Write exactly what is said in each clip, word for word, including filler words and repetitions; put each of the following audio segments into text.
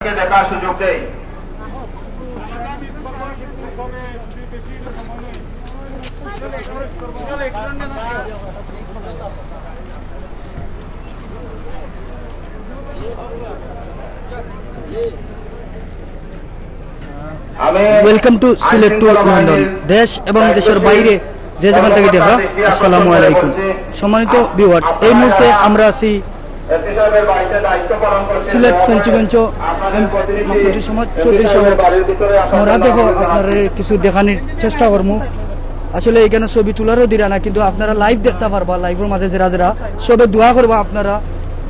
দেখার সুযোগ দেই। আমি Welcome to Sylhet to London. দেশ এবং দেশের বাইরে যে যেখান থেকে দেখো, আসসালামু আলাইকুম। সম্মানিত ভিউয়ার্স, এই মুহূর্তে আমরা আছি সিলেট ফেঞ্চুগঞ্জ এম-, মাহমুদুর সমাদ চৌধুরী সাহেব। আমরা দেখো, আপনারা কিছু দেখানির চেষ্টা করমু। আসলে এখানে ছবি তোলারও দিরা না, কিন্তু আপনারা লাইভ দেখতা পারবা। লাইভের মাঝে যারা যারা সবে দোয়া করবা আপনারা,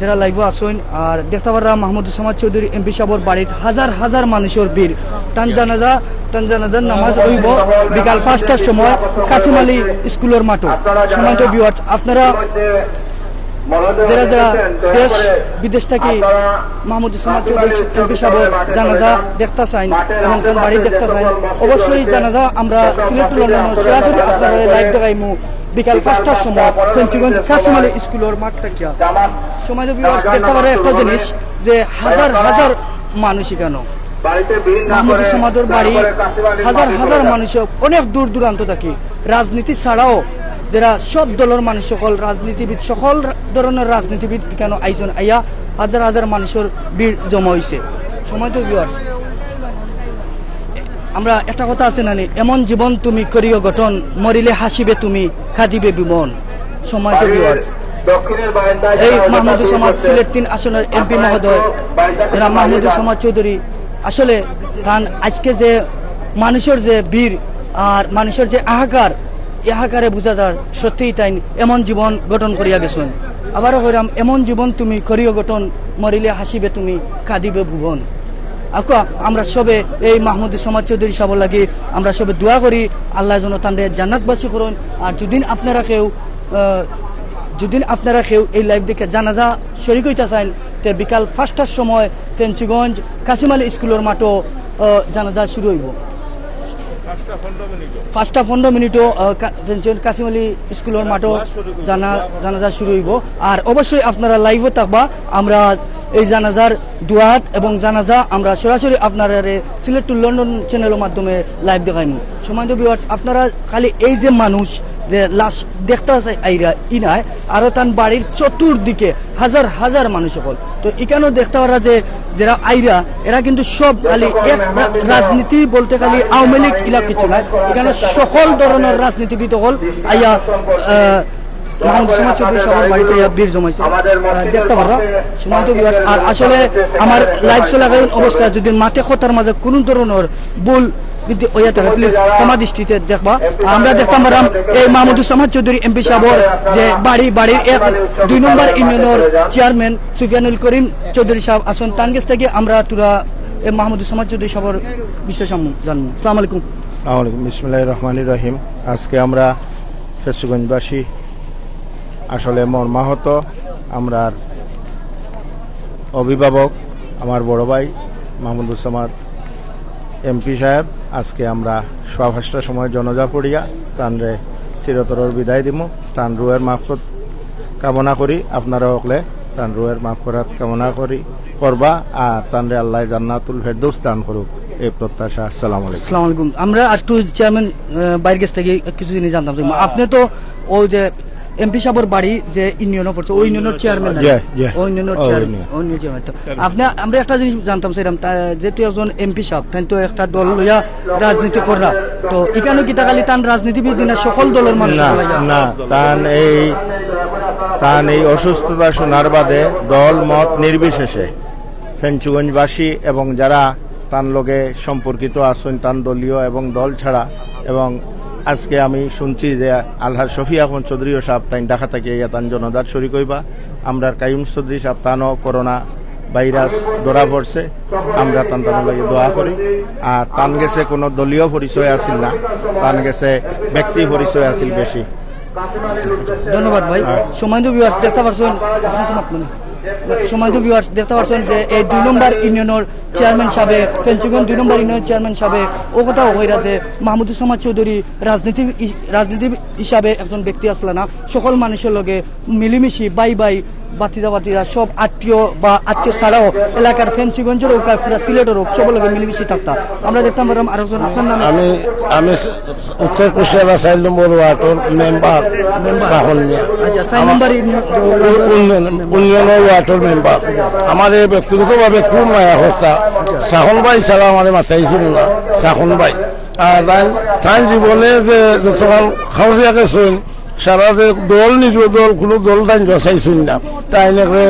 যারা লাইভও আছইন। আর দেখতা পাররা মাহমুদুর সমাদ চৌধুরী এমপি সাহেবর বাড়িত হাজার হাজার মানুষের ভিড়। তান জানাজা, তান জানাজার নামাজ অইবো বিকাল পাঁচটার সময় কাসিম আলী স্কুলের মাঠো। সম্মানিত ভিউয়ার্স, আপনারা যারা যারা দেশ বিদেশ থাকি মাহমুদুর সমাদ চৌধুরী এমপি সাহেবর জানাজা দেখতা চাইন এবং তান বাড়ি দেখতা চাইন, অবশ্যই জানাজা আমরা সিলেট টু লন্ডন সরাসরি আপনারা লাইভ দেখাইমু বিকাল পাঁচটার সময় ফেঞ্চুগঞ্জ কাসিম আলী স্কুলের মাঠ থাকিয়া। সম্মানিত ভিউয়ার্স, দেখতা পাররা একটা জিনিস, যে হাজার হাজার মানুষ এখানো। মাহমুদুর সমাদর বাড়ি, হাজার হাজার মানুষ, অনেক দূর দূরান্ত থাকি, রাজনীতি ছাড়াও যারা সব দলের মানুষ, সকল রাজনীতিবিদ, সকল ধরনের রাজনীতিবিদ এখানো আইছইন। আইয়া হাজার হাজার মানুষের ভিড় জমা হইছে। সম্মানিত ভিউয়ার্স, আমরা একটা কথা আছে না নি, "এমন জীবন তুমি করিও গঠন, মরিলে হাসিবে তুমি, কাঁদিবে ভুবন।" সম্মানিত ভিউয়ার্স, এই মাহমুদুর সমাদ সিলেট তিন আসনের এমপি মহোদয় জনাব মাহমুদুর সমাদ চৌধুরী, আসলে তান আজকে যে মানুষের যে ভিড় আর মানুষের যে হাহাকার, এই হাহাকারে বুঝা যার সত্যিই তাইন এমন জীবন গঠন করিয়া গেছইন। আবারও কইরাম, "এমন জীবন তুমি করিও গঠন, মরিলে হাসিবে তুমি, কাঁদিবে ভুবন।" আউক্কা, আমরা সবে এই মাহমুদুর সমাদ চৌধুরী সাহেবর লাগি আমরা সবে দোয়া করি, আল্লাহ যেন তানরে জান্নাতবাসী করইন। আর যদি আপনারা কেউ, আহ, যদি আপনারা কেউ এই লাইভ দেখে জানাজা শরিক হইতা চাইন, তে বিকাল পাঁচটার সময় ফেঞ্চুগঞ্জ কাসিম আলী স্কুলের মাঠো, আহ, জানাজা শুরু হইব। পাঁচটা পনেরো মিনিটও, আহ, কা-, ফেঞ্চুগঞ্জ কাসিম আলী স্কুলের মাঠো জানা-, জানাজা শুরু হইব। আর অবশ্যই আপনারা লাইভও থাকবা। আমরা এই জানাজার দোয়াত এবং জানাজা আমরা সরাসরি আপনারারে সিলেট টু লন্ডন চ্যানেলের মাধ্যমে লাইভ দেখাইমু। সম্মানিত ভিউয়ার্স, আপনারা খালি এই যে মানুষ যে লাশ দেখতা চাই আইরা ই নায়, আরো তান বাড়ির চতুর্দিকে হাজার হাজার মানুষ সকল। তো এখানেও দেখতা পাররা যে যারা আইরা, এরা কিন্তু সব খালি এক রা-, রাজনীতি বলতে খালি আওয়ামী লীগ ইলা কিছু নাই, এখানে সকল ধরনের রাজনীতিবিদ সকল আইয়া, আহ, মাহমুদ সমাদ চৌধুরী সাহেবের বাড়িতে ইয়া ভিড় জমাইছে। আহ, দেখতা পাররা, সম্মানিত ভিউয়ার্স। আর আসলে আমার লাইভ চলাকালীন অবস্থায় যদি মাতে কথার মাঝে কোনো ধরনের ভুল যদি হইয়া থাকে, প্লিজ ক্ষমা দৃষ্টিতে দেখবা। আমরা দেখতাম পারলাম এই মাহমুদুর সমাদ চৌধুরী এমপি সাহেবের যে বাড়ি, বাড়ির এক দুই নম্বর ইউনিয়নের চেয়ারম্যান সুফিয়ানুল করিম চৌধুরী সাহেব আছইন, তান গেছ থাকি আমরা থুড়া এই মাহমুদুর সমাদ চৌধুরী সাহেবের বিষয়ে সামনে জানবো। আসসালামু আলাইকুম। আসসালামু আলাইকুম, বিসমিল্লাহির রহমানির রহিম। আজকে আমরা ফেঞ্চুগঞ্জবাসী আসলে মর্মাহত। আমরার অভিভাবক, আমার বড় ভাই মাহমুদুস সামাদ এমপি সাহেব, আজকে আমরা সোয়া পাঁচটার সময় জানাজা পড়িয়া তানরে চিরতরর বিদায় দিমু। তান রুহের মাগফিরাত কামনা করি, আপনারা হকলে তান রুহের মাগফিরাত কামনা করি, করবা, আর তানরে আল্লাহ জান্নাতুল ফেরদৌস দান করুক, এই প্রত্যাশা। আসসালামু আলাইকুম। আসসালামু আলাইকুম। আমরা একটু চেয়ারম্যান, আহ, ভাইর গেছ থাকি কিছু জিনিস জানতাম চাই। আপনি তো ওই যে এমপি সাহেবের বাড়ি যে ইউনিয়নও পড়ছে, ওই ইউনিয়নের চেয়ারম্যান না? জি, জি। ওই ইউনিয়নের ও, চেয়ারম্যান, ইউনিয়ন। ওই ইউনিয়নের চেয়ারম্যান। তো আপনি, আমরা একটা জিনিস জানতাম চাইলাম, তা, যেহেতু একজন এমপি সাহেব, তাই তো একটা দল লইয়া রাজনীতি কররা, তো এখানেও কিতা খালি তান রাজনীতিবিদ না, সকল দলের মানুষ না, লইয়া? না, তান এই, তান এই অসুস্থতা শোনার বাদে দল মত নির্বিশেষে ফেঞ্চুগঞ্জবাসী এবং যারা তান লগে সম্পর্কিত আছইন, তান দলীয় এবং দল ছাড়া, এবং আজকে আমি শুনছি যে আলহাজ শফি আহমদ চৌধুরী সাহেব তাইন ঢাকা থাকি আইয়া তান জানাজাত শরিক হইবা। আমরার কাইম চৌধুরী সাহেব তানও করোনা ভাইরাস ধরা পড়ছে, আমরা তান তান লাগি দোয়া করি। আর তান গেছে কোনো দলীয় পরিচয় আছিল না, তান গেছে ব্যক্তি পরিচয় আছিল বেশি। ধন্যবাদ ভাই। হ্যাঁ। সম্মানিত ভিউয়ার্স, দেখতা পারছইন, সম্মানিত ভিউয়ার্স, দেখতা পারছইন যে এই দুই নম্বর ইউনিয়নের চেয়ারম্যান সাহেব, ফেঞ্চুগঞ্জ দুই নম্বর ইউনিয়ন চেয়ারম্যান সাহেব, ও কথাও কইরা যে মাহমুদুস সামাদ চৌধুরী রাজনীতি ই-, রাজনীতি হিসাবে একজন ব্যক্তি আসলা না, সকল মানুষের লগে মিলিমিশি, ভাই ভাই, ভাতিজা ভাতিজা সব আত্মীয় বা আত্মীয় ছাড়াও এলাকার ফেঞ্চুগঞ্জর হোক আর পুরা সিলেটর হোক, সবর লগে মিলেমিশে থাকতা। আমরা দেখতাম পারলাম আরেকজন, আপনার নাম? আমি আমি উত্তর কুষ্টিয়া চার নম্বর ওয়ার্ডর মেম্বার। মেম্বার। সাহন মিয়া। আচ্ছা, চার নম্বর ইউনিয়ন। উন্নয়ন উন্নয়ন ওয়ার্ডর মেম্বার। আমার এই ব্যক্তিগতভাবে খুব মায়া হস্তা। সাহন ভাই ছাড়া আমার মাথায় ছিল না। সাহন ভাই আর তাই, তাই জীবনে যে যতক্ষণ খাওয়া গেছেন, সারা যে দল, নিজ দল, কোনো দল তাই চাইছেন না। তাই নাকি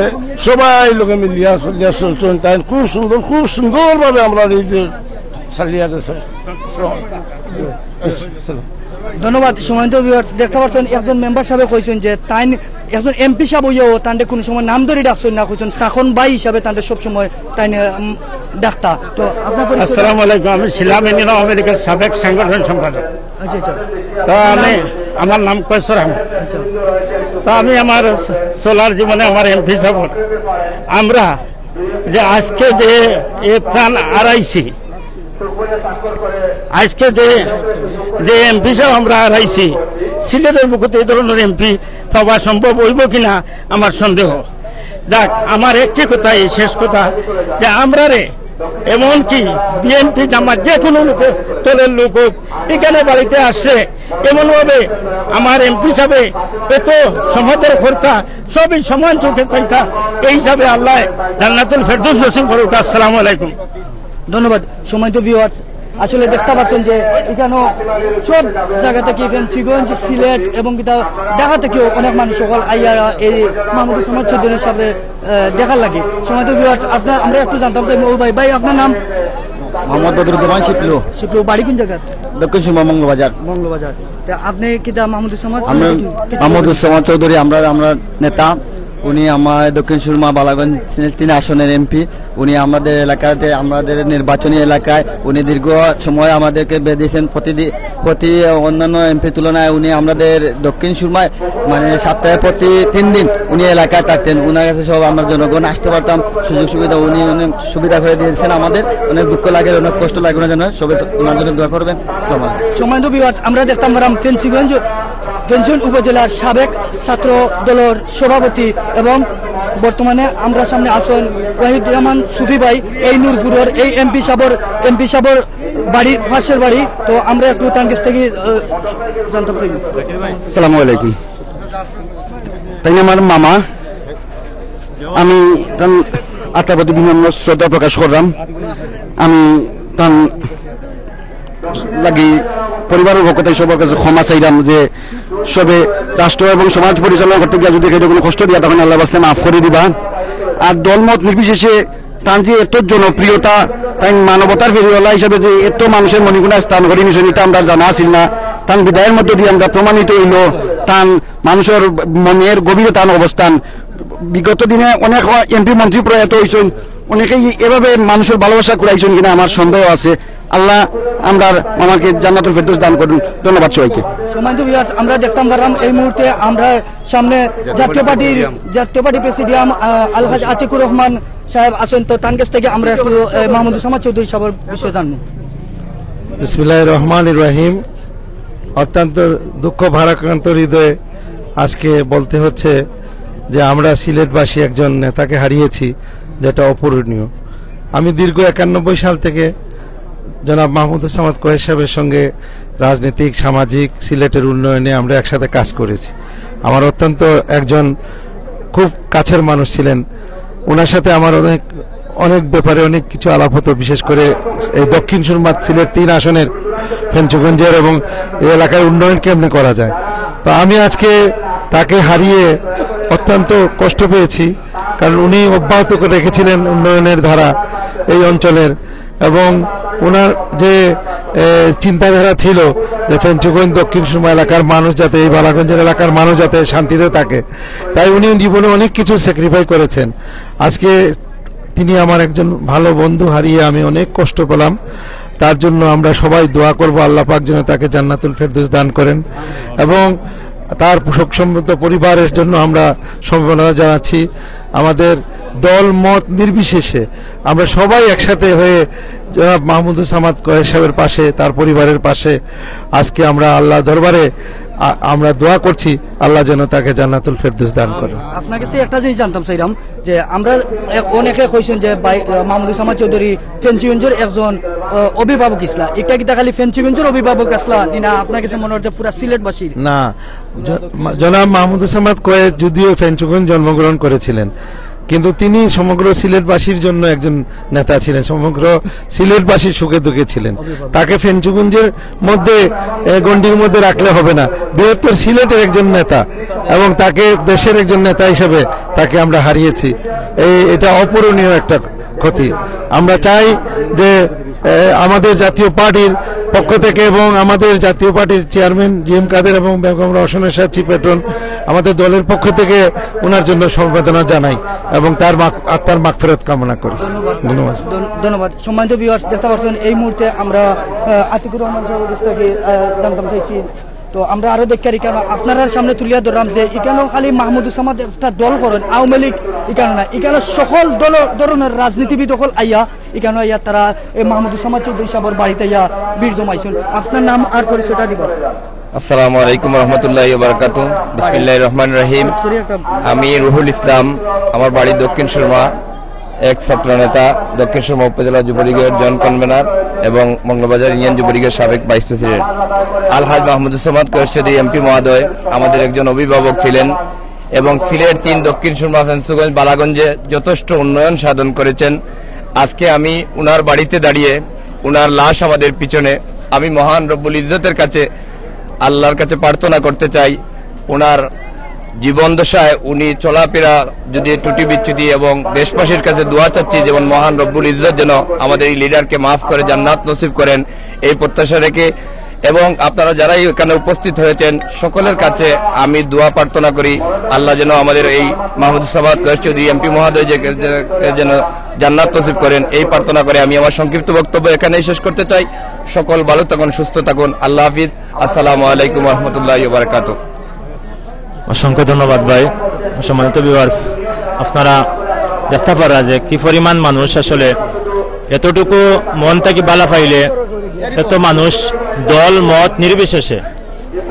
সবাই লোকে মিলিয়া চলিয়া চলছেন। তাই খুব সুন্দর, খুব সুন্দরভাবে আমরা এই যে চালিয়া গেছে। ধন্যবাদ। সম্মানিত ভিউয়ার্স, দেখতে পাচ্ছেন একজন মেম্বার সাহেব কইছেন যে তাই একজন এমপি সাহেব হইয়াও তানরে কোনো সময় নাম ধরে ডাকছেন না, কইছেন সাখন ভাই হিসাবে তানরে সব সময় তাই ডাকতা। তো আপনার পরিচয়? আসসালামু আলাইকুম, আমি শিলা মেনিন আওয়ামী লীগের সাবেক সাংগঠনিক সম্পাদক। আচ্ছা, আচ্ছা। তো আমি, আমার নাম কয়সর আহমদ। তো আমি আমার চলার জীবনে আমার এমপি সাহেব, আমরা যে আজকে যে এ প্রাণ হারাইছি, আজকে যে, যে এমপি সাহেব আমরা হারাইছি, সিলেটের বুকে এই ধরনের এমপি পাওয়া সম্ভব হইব কিনা আমার সন্দেহ। যাক, আমার একটি কথা, এই শেষ কথা, যে আমরারে এমনকি বিএনপি জামাত যে কোনো লোক, দলের লোক হোক, এখানে বাড়িতে আসলে এমনভাবে আমার এমপি সাহেব এত সমাদর কর্তা, সবই সমান চোখে চাইতা, এই হিসাবে আল্লাহ জান্নাতুল ফেরদৌস নসিব করুক। আসসালামু আলাইকুম। ধন্যবাদ। সম্মানিত ভিউয়ার্স, আসলে দেখতে পাচ্ছেন যে এখানে সব জায়গা থেকে, ফেঞ্চুগঞ্জ, সিলেট এবং কিতা ঢাকা থেকেও অনেক মানুষ সকল আইয়া এই মাহমুদুজ্জামান চৌধুরী সাহেবরে, আহ, দেখার লাগে। সম্মানিত ভিউয়ার্স, আপনার, আমরা একটু জানতাম চাই, ও ভাই, ভাই, আপনার নাম? মোহাম্মদ বদরুজ্জামান শিপলু। শিপলু, বাড়ি কোন জায়গায়? দক্ষিণ সুরমা মঙ্গলবাজার। মঙ্গলবাজার। তা আপনি কিতা মাহমুদুজ্জামান? আমি মাহমুদুজ্জামান চৌধুরী, আমরা, আমরা নেতা। উনি আমার দক্ষিণ সুরমা বালাগঞ্জ সিলেট তিন আসনের এমপি। উনি আমাদের এলাকাতে, আমাদের নির্বাচনী এলাকায় উনি দীর্ঘ সময় আমাদেরকে বেঁধেছেন। প্রতিদি-, প্রতি অন্যান্য এমপি তুলনায় উনি আমাদের দক্ষিণ সুরমায়, মানে, সপ্তাহে প্রতি তিন দিন উনি এলাকায় থাকতেন। ওনার কাছে সব আমরা জনগণ আসতে পারতাম, সুযোগ সুবিধা উনি অনেক সুবিধা করে দিয়েছেন আমাদের। অনেক দুঃখ লাগে, অনেক কষ্ট লাগে ওনার জন্য। সবাই ওনার জন্য দোয়া করবেন। আসসালামু আলাইকুম। সম্মানিত ভিউয়ার্স, আমরা দেখতাম পারাম ফেঞ্চুগঞ্জ, ফেঞ্চুগঞ্জ উপজেলার সাবেক ছাত্র দলের সভাপতি এবং বর্তমানে আমরা সামনে আছেন ওয়াহিদুর রহমান সুফি ভাই, এই নূরপুরের, এই এমপি সাহেবর, এমপি সাহেবর বাড়ির পাশের বাড়ি। তো আমরা একটু তার কাছ থেকে, আহ, জানতে পারি। আসসালামু আলাইকুম। তাইন আমার মামা, আমি তান আত্মার প্রতি বিনম্র শ্রদ্ধা প্রকাশ করলাম। আমি তান লাগি পরিবারের পক্ষ থেকে সবার কাছে ক্ষমা চাইলাম যে সবে রাষ্ট্র এবং সমাজ পরিচালনা করতে গিয়া যদি কেউ কোনো কষ্ট দিয়া তখন আল্লাহ বাসলে মাফ করে দিবা। আর দলমত নির্বিশেষে তান যে এত জনপ্রিয়তা, তাই মানবতার ফেরিওয়ালা হিসাবে যে এত মানুষের মনিগুণা স্থান করে নিছেন, এটা আমরা জানা আছিল না। তান বিদায়ের মধ্য দিয়ে আমরা প্রমাণিত হইল তান মানুষের মনের গভীরে তান অবস্থান। বিগত দিনে অনেক এমপি মন্ত্রী প্রয়াত হইছেন, অনেকেই এভাবে মানুষের ভালোবাসা কুড়াইছেন কিনা আমার সন্দেহ আছে। আল্লাহ আমরার মামাকে জান্নাতুল ফেরদৌস দান করুন। ধন্যবাদ সবাইকে। সম্মানিত ভিউয়ার্স, আমরা দেখতাম পারলাম এই মুহূর্তে আমরা সামনে জাতীয় পার্টির, জাতীয় পার্টি প্রেসিডিয়াম, আহ, আলহাজ আতিকুর রহমান সাহেব আছেন। তো তার কাছ থেকে আমরা একটু, আহ, মাহমুদুজ্জামান চৌধুরী সাহেবের বিষয়ে জানবো। বিসমিল্লাহির রহমানির রহিম। অত্যন্ত দুঃখ ভারাক্রান্ত হৃদয়ে আজকে বলতে হচ্ছে যে আমরা সিলেটবাসী একজন নেতাকে হারিয়েছি, যেটা অপূরণীয়। আমি দীর্ঘ একানব্বই সাল থেকে জনাব মাহমুদুজ্জামান কোহেস সাহেবের সঙ্গে রাজনৈতিক, সামাজিক, সিলেটের উন্নয়নে আমরা একসাথে কাজ করেছি। আমার অত্যন্ত একজন খুব কাছের মানুষ ছিলেন। ওনার সাথে আমার অনেক, অনেক ব্যাপারে অনেক কিছু আলাপ হতো, বিশেষ করে এই দক্ষিণ সুরমা সিলেট তিন আসনের ফেঞ্চুগঞ্জের এবং এই এলাকার উন্নয়ন কেমনে করা যায়। তো আমি আজকে তাকে হারিয়ে অত্যন্ত কষ্ট পেয়েছি, কারণ উনি অব্যাহত করে রেখেছিলেন উন্নয়নের ধারা এই অঞ্চলের। এবং ওনার যে, এ, চিন্তাধারা ছিল যে ফেঞ্চুগঞ্জ দক্ষিণ সুরমা এলাকার মানুষ যাতে, এই বালাগঞ্জের এলাকার মানুষ যাতে শান্তিতে থাকে, তাই উনি জীবনে অনেক কিছু স্যাক্রিফাই করেছেন। আজকে তিনি আমার একজন ভালো বন্ধু হারিয়ে আমি অনেক কষ্ট পেলাম। তার জন্য আমরা সবাই দোয়া করব, আল্লাহ পাক যেন তাকে জান্নাতুল ফেরদৌস দান করেন এবং তার শোকসন্তপ্ত পরিবারের জন্য আমরা সমবেদনা জানাচ্ছি। আমাদের দল মত নির্বিশেষে আমরা সবাই একসাথে হয়ে জনাব মাহমুদুজ্জামান কোহেস সাহেবের পাশে, তার পরিবারের পাশে আজকে আমরা আল্লাহর দরবারে আ-, আমরা দোয়া করছি আল্লাহ যেন তাকে জান্নাতুল ফেরদৌস দান করেন। আপনার কাছে একটা জিনিস জানতাম চাইরাম যে আমরা এক-, অনেকে কইছেন যে ভাই, আহ, মাহমুদুজ্জামান চৌধুরী ফেঞ্চুগঞ্জর একজন, আহ, অভিভাবক ইছলা, ইটা কিতা খালি ফেঞ্চুগঞ্জর অভিভাবক আছলা নি না আপনার কাছে মনে হয় যে পুরা সিলেটবাসীর? না, জ-, মা-, জনাব মাহমুদুজ্জামান কয়েদ যদিও ফেঞ্চুগঞ্জ জন্মগ্রহণ করেছিলেন, কিন্তু তিনি সমগ্র সিলেটবাসীর জন্য একজন নেতা ছিলেন, সমগ্র সিলেটবাসীর সুখে দুঃখে ছিলেন। তাকে ফেঞ্চুগঞ্জের মধ্যে, এ, গণ্ডির মধ্যে রাখলে হবে না। বৃহত্তর সিলেটের একজন নেতা এবং তাকে দেশের একজন নেতা হিসেবে তাকে আমরা হারিয়েছি। এই, এটা অপূরণীয় একটা ক্ষতি। আমরা চাই যে, এ, আমাদের জাতীয় পার্টির পক্ষ থেকে এবং আমাদের জাতীয় পার্টির চেয়ারম্যান জি এম কাদের এবং বেগম রওশন এরশাদ চিফ প্যাট্রন, আমাদের দলের পক্ষ থেকে ওনার জন্য সমবেদনা জানাই এবং তার মাগ-, আত্মার মাগফিরাত কামনা করি। ধন্যবাদ। ধন্যবাদ। ধন-, ধন্যবাদ। সম্মানিত ভিউয়ার্স, দেখতে পাচ্ছেন এই মুহূর্তে আমরা, আহ, আতিকুর রহমান সাহেবের কাছ থেকে, আহ, জানতাম চাইছি। তো আমরা আরো দেখি আর ইখানো আপনারার সামনে তুলিয়া ধরলাম যে ইখানো খালি মাহমুদুজ্জামান একটা দল করেন, আওয়ামী লীগ ইখানো না, ইখানো সকল দল, ধরনের রাজনীতিবিদ সকল আইয়া ইখানো আইয়া তারা এই মাহমুদুজ্জামান চৌধুরী সাহেবের বাড়িত আইয়া ভিড় জমাইছেন। আপনার নাম আর পরিচয়টা দিবা। আসসালামু আলাইকুম রহমতুল্লাহ বারাকাতু। বিসমিল্লাহির রহমানির রহিম। আমি রুহুল ইসলাম, আমার বাড়ি দক্ষিণ সুরমা, এক ছাত্র নেতা, দক্ষিণ সুরমা উপজেলা যুবলীগের জয়েন্ট কনভেনর এবং মঙ্গলবাজার ইউনিয়ন যুবলীগের সাবেক ভাইস প্রেসিডেন্ট। আলহাজ মাহমুদুজ্জামান কয়েদ চৌধুরী এমপি মহোদয় আমাদের একজন অভিভাবক ছিলেন এবং সিলেট তিন দক্ষিণ সুরমা ফেঞ্চুগঞ্জ বালাগঞ্জে যথেষ্ট উন্নয়ন সাধন করেছেন। আজকে আমি উনার বাড়িতে দাঁড়িয়ে, উনার লাশ আমাদের পিছনে, আমি মহান রব্বুল ইজ্জতের কাছে, আল্লাহর কাছে প্রার্থনা করতে চাই, উনার জীবন দশায় উনি চলাফেরা যদি ত্রুটি বিচ্যুতি এবং দেশবাসীর কাছে দোয়া চাচ্ছি, যেমন মহান রব্বুল ইজ্জত যেন আমাদের এই লিডারকে মাফ করে জান্নাত নসিব করেন, এই প্রত্যাশা রেখে এবং আপনারা যারাই এখানে উপস্থিত হয়েছেন সকলের কাছে আমি দোয়া প্রার্থনা করি, আল্লাহ যেন আমাদের এই মাহমুদুজ্জামান কয়েদ চৌধুরী এমপি মহোদয় যে, যে, যেন জান্নাত নসিব করেন, এই প্রার্থনা করে আমি আমার সংক্ষিপ্ত বক্তব্য এখানেই শেষ করতে চাই। সকল ভালো থাকুন, সুস্থ থাকুন। আল্লাহ হাফিজ। আসসালামু আলাইকুম রহমতুল্লাহ বারাকাতু। অসংখ্য ধন্যবাদ ভাই। সম্মানিত ভিউয়ার্স, আপনারা দেখতা পারা যে কি পরিমাণ মানুষ আসলে এতটুকু মন থাকি বালা পাইলে এত মানুষ দল মত নির্বিশেষে,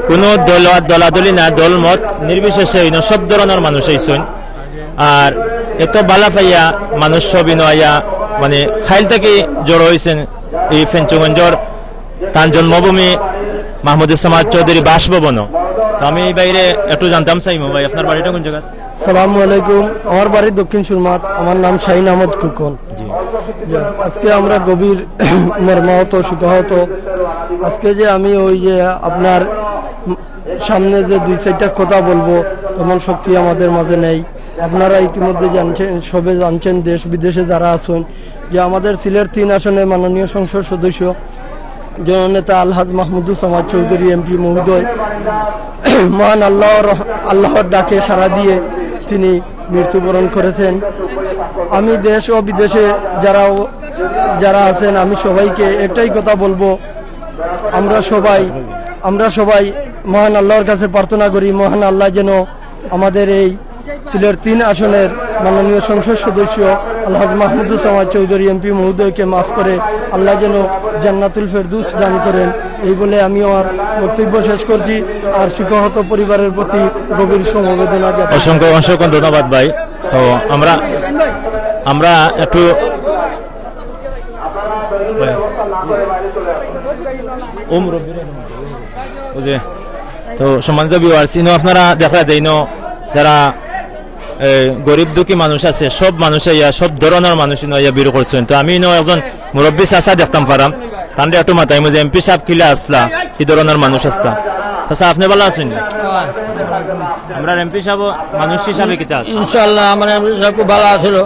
কোনো দল, দলাদলি না, দল মত নির্বিশেষে ইনো সব ধরনের মানুষ আইছইন। আর এত বালা পাইয়া মানুষ সব ইনো আইয়া মানে খাইল থাকি জড়ো অইছইন এই ফেঞ্চুগঞ্জর তান জন্মভূমি মাহমুদুজ্জামান চৌধুরী বাসভবন। তো আমি এই বাইরে একটু জানতাম চাইমু ভাই, আপনার বাড়িটা কোন জায়গা? সালামু আলাইকুম, আমার বাড়ি দক্ষিণ সুরমাত, আমার নাম শাহিন আহমদ খোকন। জি। জি, আজকে আমরা গভীর মর্মাহত, শোকাহত। আজকে যে আমি ওই যে আপনার সামনে যে দুই চারটা কথা বলবো, তেমন শক্তি আমাদের মাঝে নেই। আপনারা ইতিমধ্যে জানছেন, সবে জানছেন, দেশ বিদেশে যারা আছেন, যে আমাদের সিলেট তিন আসনে মাননীয় সংসদ সদস্য জননেতা আলহাজ মাহমুদুজ্জামান চৌধুরী এমপি মহোদয় মহান আল্লাহর, আল্লাহর ডাকে সাড়া দিয়ে তিনি মৃত্যুবরণ করেছেন। আমি দেশ ও বিদেশে যারা, যারা আছেন, আমি সবাইকে একটাই কথা বলবো, আমরা সবাই, আমরা সবাই মহান আল্লাহর কাছে প্রার্থনা করি, মহান আল্লাহ যেন আমাদের এই সিলেট তিন আসনের মাননীয় সংসদ সদস্য আলহাজ মাহমুদুজ্জামান চৌধুরী এমপি মহোদয়কে মাফ করে আল্লাহ যেন জান্নাতুল ফেরদৌস দান করেন। এই বলে আমি আমার বক্তব্য শেষ করছি। আর শোকাহত পরিবারের প্রতি গভীর সমবেদনা জ্ঞাপন। অসংখ্য, অসংখ্য ধন্যবাদ ভাই। তো আমরা, আমরা একটু, ও মুরব্বীরা, বুঝে। তো সম্মানিত ভিউয়ার্স, ইনো আপনারা দেখরা যে ইনো যারা, এ, গরিব দুঃখী মানুষ আছে, সব মানুষ আইয়া, সব ধরনের মানুষ ইনো আইয়া ভিড় করছেন। তো আমি ইনো একজন মুরব্বী চাচা দেখতাম পারাম, তানরে একটু মাতাইমু যে এমপি সাহেব কিলা আসলা, কি ধরনের মানুষ আসলা। চাচা, আপনি ভালা আছেন? আমরা এমপি সাহেব মানুষ হিসাবে কিতা আছে? ইনশাআল্লাহ, আমরা এমপি সাহেব খুব ভালা আছিল।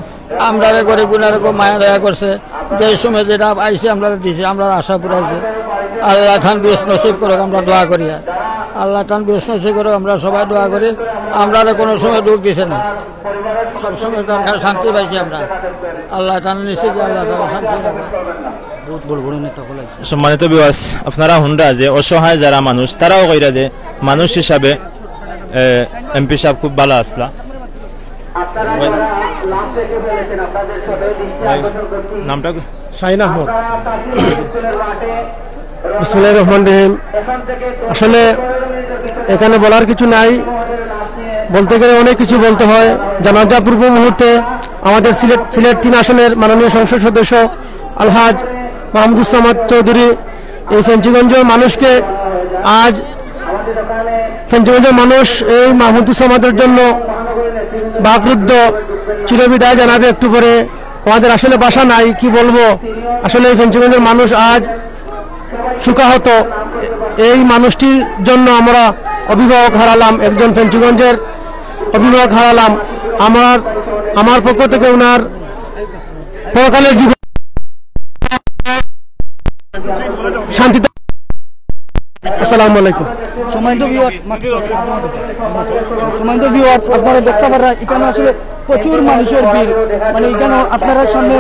আমরারে গরিব গুনারে খুব মায়া দয়া করছে, যে সময় যেটা আইছে আমরারে দিছে, আমরার আশা পুরাইছে। আল্লাহ তান বেহেস্ত নসিব করুক, আমরা দোয়া করি। আর আল্লাহ তান বেহেস্ত নসিব করুক, আমরা সবাই দোয়া করি। আমরারে কোনো সময় দুঃখ দিছে না, সব সময় তার কাছে শান্তি পাইছি আমরা। আল্লাহ তান নিশ্চিত আল্লাহ তাআলা শান্তি রাখে। বহুত বড় বড় নেতা হলো। সম্মানিত ভিউয়ার্স, আপনারা হুনরা যে অসহায় যারা মানুষ, তারাও কইরা যে মানুষ হিসাবে, এ, এমপি সাহেব খুব ভালা আসলা। ভাই, ভাই, নামটা কি? শাহিন আহমদ। বিসমিল্লাহির রহমানির রহিম। আসলে এখানে বলার কিছু নাই, বলতে গেলে অনেক কিছু বলতে হয়। জানাজা পূর্ব মুহূর্তে আমাদের সিলেট সিলেট তিন আসনের মাননীয় সংসদ সদস্য আলহাজ মাহমুদুস সামাদ চৌধুরী এই ফেঞ্চুগঞ্জের মানুষকে আজ ফেঞ্চুগঞ্জের মানুষ এই মাহমুদুস সামাদের জন্য বাকরুদ্ধ চিরবিদায় জানাবে একটু পরে। আমাদের আসলে ভাষা নাই, কি বলবো। আসলে এই ফেঞ্চুগঞ্জের মানুষ আজ শোকাহত। এই মানুষটির জন্য আমরা অভিভাবক হারালাম, একজন ফেঞ্চুগঞ্জের অভিভাবক হারালাম। আমার আমার পক্ষ থেকে ওনার পরকালের জীবন শান্তিতে। আসসালামু আলাইকুম। সম্মানিত ভিউয়ার্স, সম্মানিত ভিউয়ার্স, আপনারা দেখতা পাররা এখানো আসলে প্রচুর মানুষের ভিড়। মানে, এখানো আপনারার সামনে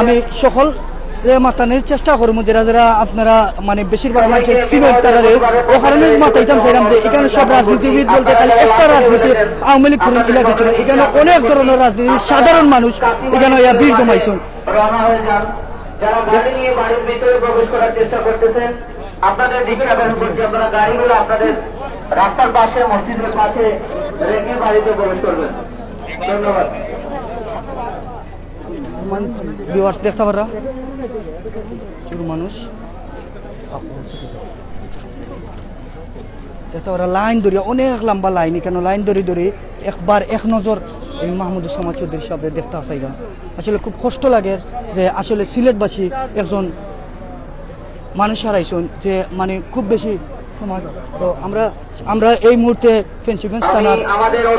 আমি সকলরে মাতানির চেষ্টা করমু, যেরা যেরা আপনারা, মানে, বেশিরভাগ মানুষে চিনইন তারারে, অউ কারণে মাতাইতাম চাইরাম যে এখানো সব রাজনীতিবিদ বলতে খালি একটা রাজনীতি, আওয়ামী লীগ করেন, ইলা কিছু না। এখানো অনেক ধরনের রাজনীতি, সাধারণ মানুষ এখানো ইয়া ভিড় জমাইছইন। রওনা হয়ে যান। যারা গাড়ি নিয়ে বাড়ির ভিতরে প্রবেশ করার চেষ্টা করতেছেন, আপনাদের দৃষ্টি আকর্ষণ করছি, আপনারা গাড়িগুলো আপনাদের রাস্তার পাশে, মসজিদের পাশে রেখে বাড়িতে প্রবেশ করবেন। ধন্যবাদ। ভিউয়ার্স, দেখতা পাররা প্রচুর মানুষ, দেখতা পাররা লাইন ধরিয়া, অনেক লম্বা লাইন। এখানো লাইন ধরি ধরি একবার এক নজর এই মাহমুদুস সামাদ চৌধুরী সাবরে দেখতা চাইরা। আসলে খুব কষ্ট লাগে যে আসলে সিলেটবাসী একজন মানুষ হারাইছইন যে, মানে, খুব বেশি সমাজ। তো আমরা আমরা এই মুহূর্তে ফেঞ্চুগঞ্জ থানার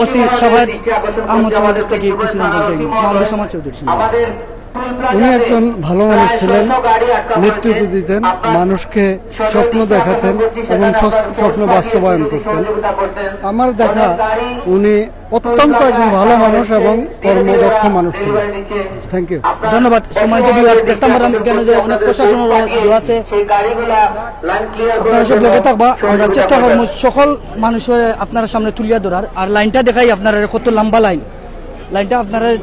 ওসি শাহেদ আহমদ সাহেবের কাছ থেকে কিছু জানতে চাই। মাহমুদুস সামাদ চৌধুরী। উনি একজন ভালো মানুষ ছিলেন, নেতৃত্ব দিতেন, মানুষকে স্বপ্ন দেখাতেন এবং স্বপ্ন বাস্তবায়ন করতেন। আমার দেখা উনি অত্যন্ত একজন ভালো মানুষ এবং কর্মদক্ষ মানুষ ছিলেন। Thank you. ধন্যবাদ। সম্মানিত ভিউয়ার্স, দেখতাম পারলাম এখানো যে অনেক প্রশাসনের আছে, আপনারা সব লগে থাকবা। আমরা চেষ্টা করমু সকল মানুষরে আপনারার সামনে তুলিয়া ধরার। আর লাইনটা দেখাই আপনারারে, কত লম্বা লাইন, লাইনটা আপনারারে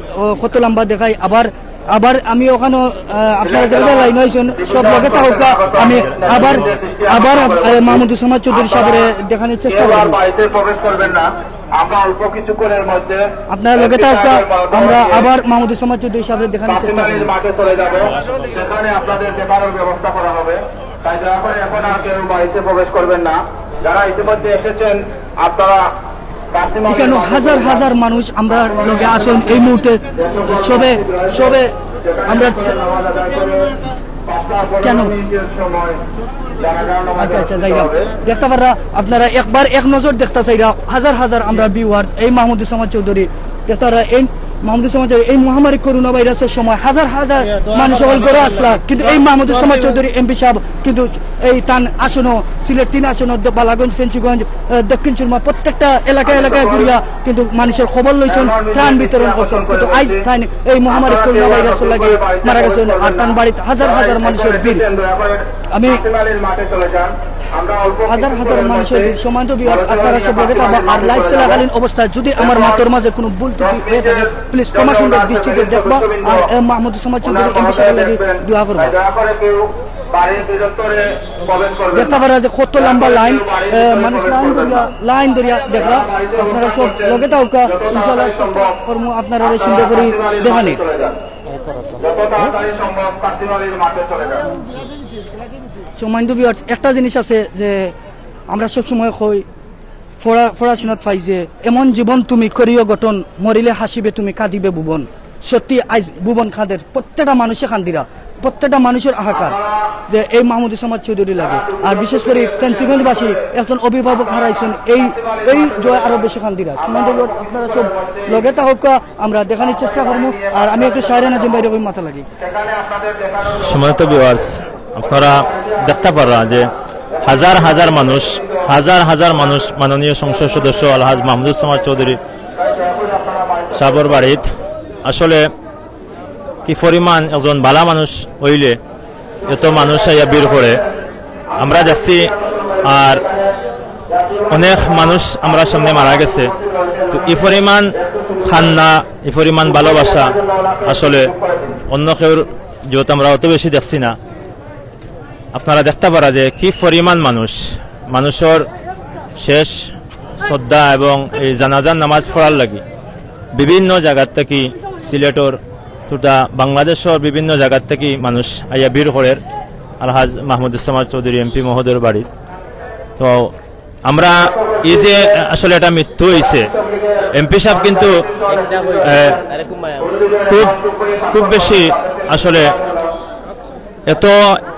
কত লম্বা দেখাই। আবার আবার আমি ওখানো আপনারা যারা যারা লাইনো আইছইন সব লগে থাকউক্কা। আমি আবার আবার মাহমুদুস সামাদ চৌধুরী সাবরে দেখানির চেষ্টা করমু। বাড়িতে প্রবেশ করবেন না। আমরা অল্প কিছুক্ষণের মধ্যে আপনারা লগে থাকউক্কা। আমরা আবার মাহমুদুস সামাদ চৌধুরী সাবরে দেখানির চেষ্টা করমু। মাঠে চলে যাব, সেখানে আপনাদের দেখানোর ব্যবস্থা করা হবে। তাই দয়া করে এখন আর কেউ বাড়িতে প্রবেশ করবেন না। যারা ইতিমধ্যে এসেছেন, আপনারা এখানো হাজার হাজার মানুষ আমরার লগে আছইন এই মুহূর্তে। সবে সবে আমরা কেন? আচ্ছা, আচ্ছা, যাই হোক। দেখতা পাররা আপনারা একবার এক নজর দেখতা চাইরা হাজার হাজার আমরা ভিউয়ার্স এই মাহমুদুস সামাদ চৌধুরী দেখতা পাররা এই মাহমুদুস সামাদ চৌধুরী এই মহামারী করোনা ভাইরাসের সময় হাজার হাজার মানুষ অকল ঘরো আছলা, কিন্তু এই মাহমুদুস সামাদ চৌধুরী এমপি সাব কিন্তু এই তান আসনো, সিলেট তিন আসনো, দ-, বালাগঞ্জ, ফেঞ্চুগঞ্জ, আহ, দক্ষিণ সুরমা, প্রত্যেকটা এলাকা এলাকায় ঘুরিয়া কিন্তু মানুষর খবর লইছইন, ত্রাণ বিতরণ করছইন। কিন্তু আইজ তাইন এই মহামারী করোনা ভাইরাসর লাগি মারা গেছইন, আর তান বাড়িত হাজার হাজার মানুষর ভিড়। আমি হাজার হাজার মানুষর ভিড়। সম্মানিত ভিউয়ার্স, আপনারা সব লগে থাকবা। আর লাইভ চলাকালীন অবস্থায় যদি আমার মাতর মাঝে কোনো ভুল ত্রুটি হয়ে থাকে, প্লিজ ক্ষমা সুন্দর দৃষ্টিতে দেখবা। আর, এ, মাহমুদুস সামাদ চৌধুরী এমপি সাবর লাগি দোয়া করবা। দেখতা পাররা যে কত লম্বা লাইন, এ, মানুষ লাইন ধরিয়া, লাইন ধরিয়া দেখরা। আপনারা সব লগে থাকউক্কা, ইনশাআল্লাহ চেষ্টা করমু আপনারারে সুন্দর করি দেখানির। সম্মানিত ভিউয়ার্স, একটা জিনিস আছে যে আমরা সব সময় কই, পড়া-, পড়াশোনাত পাই যে, "এমন জীবন তুমি করিও গঠন, মরিলে হাসিবে তুমি, কাঁদিবে ভুবন।" সত্যি আইজ ভুবন কাঁদের, প্রত্যেকটা মানুষে কান্দিরা, প্রত্যেকটা মানুষর হাহাকার যে এই মাহমুদুস সামাদ চৌধুরী লাগে। আর বিশেষ করি ফেঞ্চুগঞ্জবাসী একজন অভিভাবক হারাইছইন, এই, এই জয় আরো বেশি কান্দিরা। সম্মানিত ভিউয়ার্স, আপনারা সব লগে থাকউক্কা, আমরা দেখানির চেষ্টা করমু। আর আমি একটু শায়রে নাজিম ভাইরে কই মাতা লাগি। সম্মানিত ভিউয়ার্স, আপনারা দেখতা পাররা যে হাজার হাজার মানুষ, হাজার হাজার মানুষ মাননীয় সংসদ সদস্য আলহাজ মাহমুদুস সামাদ চৌধুরী সাবর বাড়িত। আসলে কি পরিমাণ একজন বালা মানুষ অইলে এত মানুষ আইয়া ভিড় করে। আমরা দেখছি আর অনেক মানুষ আমরার সামনে মারা গেছে। তো ই পরিমাণ কান্না, ই পরিমাণ ভালোবাসা আসলে অন্য কেউর জীবনে আমরা অত বেশি দেখছি না। আপনারা দেখতা পারা যে কি পরিমাণ মানুষ, মানুষর শেষ শ্রদ্ধা এবং এই জানাজার নামাজ পড়ার লাগি বিভিন্ন জাগার থাকি, সিলেটর তথা বাংলাদেশর বিভিন্ন জাগার থাকি মানুষ আইয়া ভিড় করের আলহাজ মাহমুদুজ্জামান চৌধুরী এমপি মহোদয়র বাড়িত। তো আমরা এই যে আসলে একটা মৃত্যু হইছে, এমপি সাহেব কিন্তু, আহ, খুব, খুব বেশি আসলে এত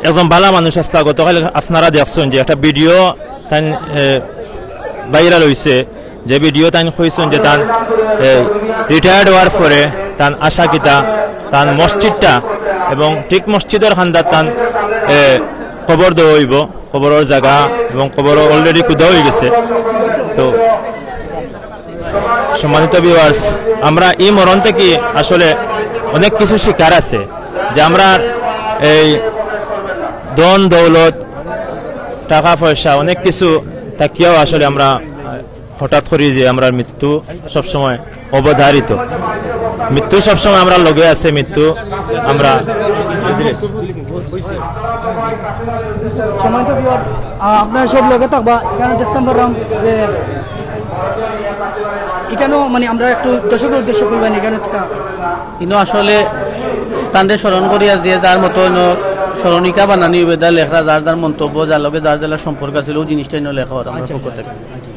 একজন ভালা মানুষ আসলা। গতকাল আপনারা দেখছইন যে একটা ভিডিও তাইন, এ, ভাইরাল হইছে, যে ভিডিও তাইন কইছইন যে তান, এ, রিটায়ার্ড হওয়ার পরে তান আশা কিতা, তান মসজিদটা এবং ঠিক মসজিদর কান্দাত তান, এ, কবর দেওয়া হইব, কবরর জাগা এবং কবর already খুদা হয়ে গেছে। তো সম্মানিত ভিউয়ার্স, আমরা এই মরণ থাকি আসলে অনেক কিছু শিখার আছে, যে আমরা এই ধন দৌলত, টাকা পয়সা, অনেক কিছু থাকিয়াও আসলে আমরা হঠাৎ করি যে আমরা মৃত্যু সবসময় অবধারিত, মৃত্যু সবসময় আমরা লগে আছে, মৃত্যু আমরা সম্মানিত ভিউয়ার, আহ, আপনারা সব লগে থাকবা। এখানো দেখতাম পারলাম যে এখানো মানে আমরা একটু দর্শকর উদ্দেশ্য করবেন, এখানো কিতা? ইনো আসলে তানরে স্মরণ করিয়া যে যার মতো ইনো স্মরণিকা বানানি হইবে, দা লেখরা যার যার মন্তব্য, যার লগে যার যার সম্পর্ক আছিল, ওই জিনিসটা ইনো লেখা ওর আমার আচ্ছা, পক্ষ আচ্ছা, থেকে। আচ্ছা, আচ্ছা।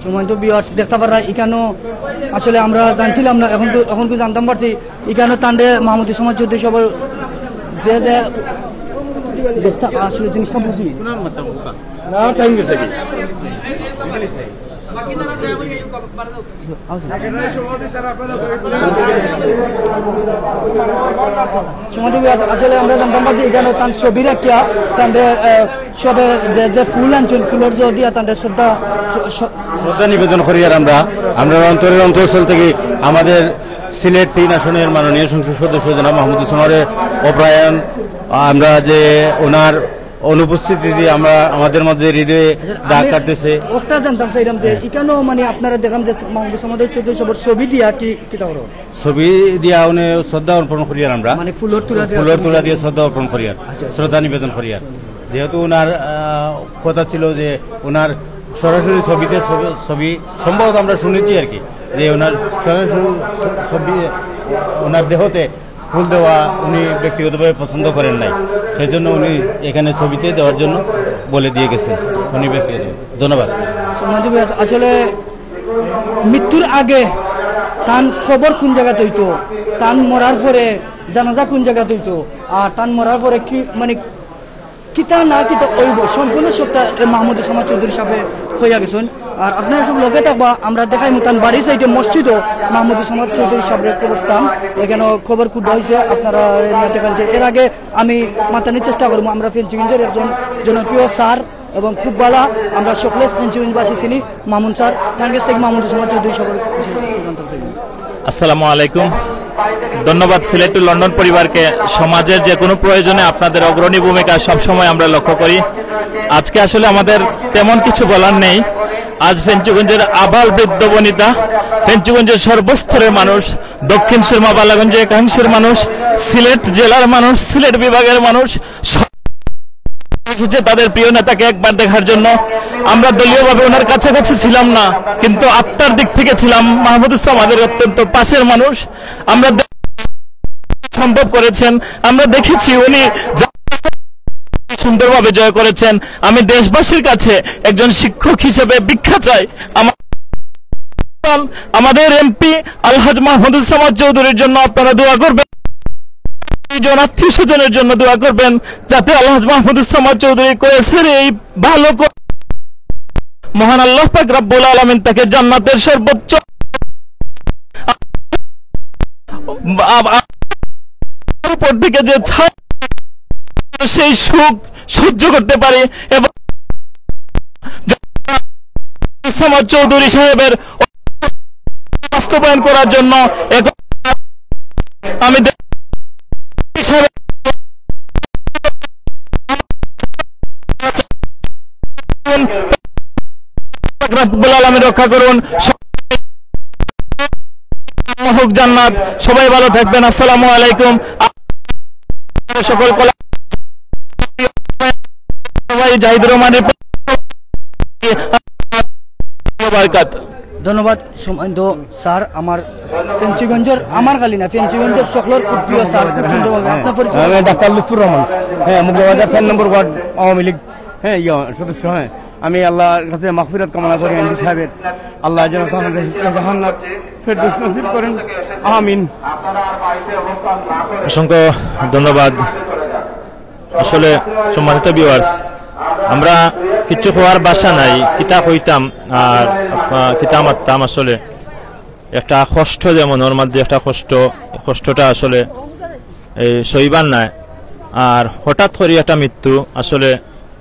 সম্মানিত ভিউয়ার্স, দেখতে পাররা এখানো আসলে আমরা জানছিলাম না, এখন তো, এখন তো জানতাম পারছি। এখানো তানরে মাহমুদুজ্জামান চৌধুরী সবার যে যে দেখতে আসলে জিনিসটা বুঝি না, টাইম গেছে কি? সমাধি আসলে আমরা জানতাম পারছি এখানো তান ছবি রাখিয়া তানরে, আহ, সবে যে, যে ফুল আনছেন, ফুলর জল দিয়া তানরে শ্রদ্ধা, স-, স-, শ্রদ্ধা নিবেদন করি। আর আমরা, আমরা অন্তরের অন্তঃস্থল থেকে আমাদের সিলেট তিন আসনের মাননীয় সংসদ সদস্য জনাব মাহমুদুজ্জামানের অপ্রায়ণ, আমরা যে ওনার অনুপস্থিতি দিয়ে আমরা, আমাদের মধ্যে হৃদয়ে দাগ আমি কাটতেছে। ওটা জানতাম চাইলাম যে হ্যাঁ। এখানেও মানে আপনারা দেখলাম যে মাহমুদুজ্জামান চৌধুরী সবার ছবি দিয়া কি, কি তাহলে? ছবি দিয়া উনি শ্রদ্ধা অর্পণ করিয়ার আমরা। মানে ফুলর তুলা দিয়া ফুলর তুলা দিয়ে শ্রদ্ধা অর্পণ করিয়ার, আচ্ছা, আচ্ছা। শ্রদ্ধা নিবেদন করিয়ার। যেহেতু ওনার, আহ, কথা ছিল যে ওনার সরাসরি ছবিতে ছবি, ছবি সম্ভবত আমরা শুনেছি আর কি, যে ওনার সরাসরি ছবি, ওনার দেহতে ফুল দেওয়া উনি ব্যক্তিগতভাবে পছন্দ করেন নাই, সেই জন্য উনি এখানে ছবিতে দেওয়ার জন্য বলে দিয়ে গেছেন উনি ব্যক্তিগত। ধন্যবাদ। সম্মানিত ভিউয়ার্স, আসলে মৃত্যুর আগে তান কবর কোন জায়গাত হইতো, তান মরার পরে জানাজা কোন জায়গাত হইতো, আর তান মরার পরে কি মানে কিতা না কিতা অইব, সম্পূর্ণ সবটা এ মাহমুদুজ্জামান চৌধুরী সাহেবে কইয়া গেছেন। আর আপনারা সব লগে থাকবা, আমরা দেখাইমু তান বাড়ি সাইডে মসজিদও মাহমুদুজ্জামান চৌধুরী সাহেবের কবরস্থান। এখানে কবর খুদা হইছে, আপনারা না দেখেন যে এর আগে আমি মাতানির চেষ্টা করবো, আমরা ফেঞ্চুগঞ্জের একজন জনপ্রিয় স্যার এবং খুব ভালা, আমরা সকলে ফেঞ্চুগঞ্জবাসী চিনি, মামুন স্যার, তার কাছ থেকে মাহমুদুজ্জামান চৌধুরী সাহেবের কিছু প্রধান তথ্য দিন। আসসালামু আলাইকুম। ধন্যবাদ সিলেট টু লন্ডন পরিবারকে। সমাজের যে কোনো প্রয়োজনে আপনাদের অগ্রণী ভূমিকা সবসময় আমরা লক্ষ্য করি। আজকে আসলে আমাদের তেমন কিছু বলার নেই। আজ ফেঞ্চুগঞ্জের আবাল বৃদ্ধ বনিতা, ফেঞ্চুগঞ্জের সর্বস্তরের মানুষ, দক্ষিণ সুরমা বালাগঞ্জ একাংশের মানুষ, সিলেট জেলার মানুষ, সিলেট বিভাগের মানুষ, এসেছে তাদের প্রিয় নেতাকে একবার দেখার জন্য। আমরা দলীয়ভাবে ওনার কাছাকাছি ছিলাম না, কিন্তু আত্মার দিক থেকে ছিলাম। মাহমুদুজ্জামান আমাদের অত্যন্ত পাশের মানুষ। আমরা দে-, সম্ভব করেছেন, আমরা দেখেছি উনি যা সুন্দরভাবে জয় করেছেন। আমি দেশবাসীর কাছে একজন শিক্ষক হিসেবে ভিক্ষা চাই, আমার, আমাদের এমপি আলহাজ মাহমুদুজ্জামান চৌধুরীর জন্য আপনারা দোয়া করবেন, জন আত্মীয় স্বজনের জন্য দোয়া করবেন, যাতে আলহাজ মাহমুদুজ্জামান চৌধুরী কয়েসের এই ভালো ক-, মহান আল্লাহ পাক রাব্বুল আলামিন তাকে জান্নাতের সর্বোচ্চ আ-, আ-, উপর থেকে যে ছায়া, সেই সুখ সহ্য করতে পারি এবং সমাজ চৌধুরী সাহেবের বাস্তবায়ন করার জন্য এখন আমি দে-, হিসাবে রাব্বুল আলামিন রক্ষা করুন, হোক জান্নাত। সবাই ভালো থাকবেন। আসসালামু আলাইকুম। সকল কলা জাহিদুর রহমানের পক্ষ থেকে বারকাত। ধন্যবাদ সম্মানিত স্যার, আমার ফেঞ্চুগঞ্জর, আমার খালি না, ফেঞ্চুগঞ্জর সকলর খুব প্রিয় স্যার, খুব সুন্দরভাবে আপনার পরিচয়। আমি ডাক্তার লুৎফুর রহমান, হ্যাঁ, মুগদাবাজার চার নম্বর ওয়ার্ড আওয়ামী লীগ, হ্যাঁ, ইয়া, সদস্য, হ্যাঁ। আমি আল্লাহর কাছে মাগফিরাত কামনা করি এমপি সাহেবের, আল্লাহ যেন তার জাহান্নাত ফেরদৌস নসিব করেন, আমিন। অসংখ্য ধন্যবাদ। আসলে সম্মানিত ভিউয়ার্স, আমরা কিচ্ছু কওয়ার ভাষা নাই, কিতা কইতাম আর, আহ, কিতা মাততাম। আসলে একটা কষ্ট, যে মনর মধ্যে একটা কষ্ট, কষ্টটা আসলে এই সইবার নায়। আর হঠাৎ করি একটা মৃত্যু, আসলে